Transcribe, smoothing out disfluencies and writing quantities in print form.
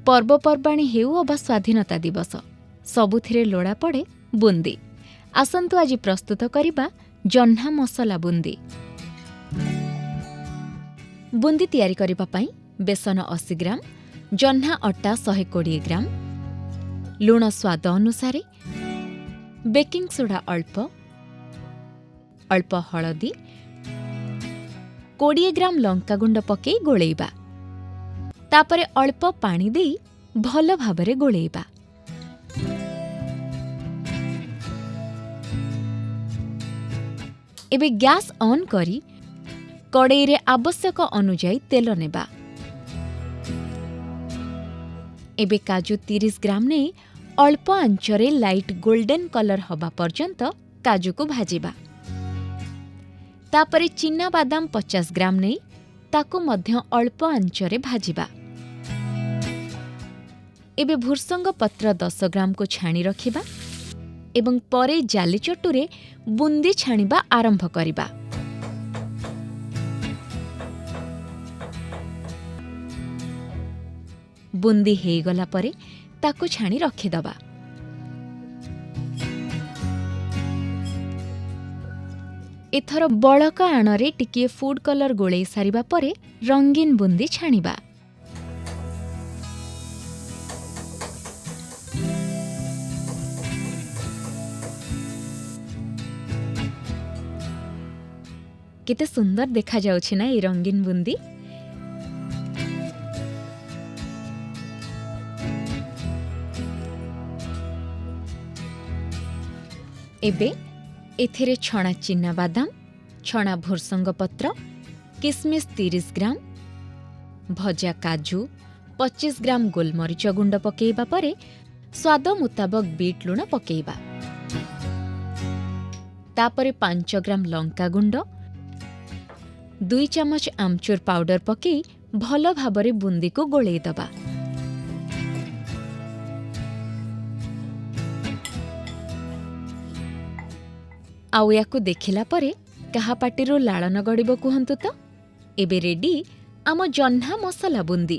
ପର୍ବପର୍ବାଣୀ ହେଉ ଅବା ସ୍ୱାଧୀନତା ଦିବସ, ସବୁଥିରେ ଲୋଡ଼ା ପଡ଼େ ବୁନ୍ଦି। ଆସନ୍ତୁ ଆଜି ପ୍ରସ୍ତୁତ କରିବା ଜହ୍ନା ମସଲା ବୁନ୍ଦି। ବୁନ୍ଦି ତିଆରି କରିବା ପାଇଁ ବେସନ 80 ଗ୍ରାମ, ଜହ୍ନା ଅଟା 120 ଗ୍ରାମ, ଲୁଣ ସ୍ୱାଦ ଅନୁସାରେ, ବେକିଂ ସୋଡ଼ା ଅଳ୍ପ, ଅଳ୍ପ ହଳଦୀ, 20 ଗ୍ରାମ ଲଙ୍କାଗୁଣ୍ଡ ପକାଇ ଗୋଳେଇବା। ତାପରେ ଅଳ୍ପ ପାଣି ଦେଇ ଭଲ ଭାବରେ ଗୋଳେଇବା। ଏବେ ଗ୍ୟାସ୍ ଅନ୍ କରି କଡ଼େଇରେ ଆବଶ୍ୟକ ଅନୁଯାୟୀ ତେଲ ନେବା। ଏବେ କାଜୁ 30 ଗ୍ରାମ ନେଇ ଅଳ୍ପ ଆଞ୍ଚରେ ଲାଇଟ୍ ଗୋଲ୍ଡେନ୍ କଲର୍ ହେବା ପର୍ଯ୍ୟନ୍ତ କାଜୁକୁ ଭାଜିବା। ତାପରେ ଚିନା ବାଦାମ 50 ଗ୍ରାମ ନେଇ ତାକୁ ମଧ୍ୟ ଅଳ୍ପ ଆଞ୍ଚରେ ଭାଜିବା। ଏବେ ଭୃସଙ୍ଗ ପତ୍ର 10 ଗ୍ରାମକୁ ଛାଣି ରଖିବା ଏବଂ ପରେ ଜାଲି ଚଟୁରେ ବୁନ୍ଦି ଛାଣିବା ଆରମ୍ଭ କରିବା। ବୁନ୍ଦି ହେଇଗଲା ପରେ ତାକୁ ଛାଣି ରଖିଦେବା। ଏଥର ବଳକା ଆଣରେ ଟିକିଏ ଫୁଡ୍ କଲର୍ ଗୋଳେଇ ସାରିବା ପରେ ରଙ୍ଗୀନ ବୁନ୍ଦି ଛାଣିବା। କେତେ ସୁନ୍ଦର ଦେଖାଯାଉଛି ନା ଏଇ ରଙ୍ଗୀନ ବୁନ୍ଦି? ଏବେ ଏଥିରେ ଛଣା ଚିନାବାଦାମ, ଛଣା ଭୃସଙ୍ଗ ପତ୍ର, କିସମିସ୍ 30 ଗ୍ରାମ, ଭଜା କାଜୁ, 25 ଗ୍ରାମ ଗୋଲମରିଚ ଗୁଣ୍ଡ ପକାଇବା ପରେ ସ୍ୱାଦ ମୁତାବକ ବିଟ୍ ଲୁଣ ପକାଇବା। ତାପରେ 5 ଗ୍ରାମ ଲଙ୍କା ଗୁଣ୍ଡ, 2 ଚାମଚ ଆମଚୁର ପାଉଡର ପକାଇ ଭଲ ଭାବରେ ବୁନ୍ଦିକୁ ଗୋଳେଇ ଦେବା। ଆଉ ୟାକୁ ଦେଖିଲା ପରେ କାହା ପାଟିରୁ ଲାଳ ନ ଗଡ଼ିବ କୁହନ୍ତୁ ତ? ଏବେ ରେଡି ଆମ ଜହ୍ନା ମସଲା ବୁନ୍ଦି।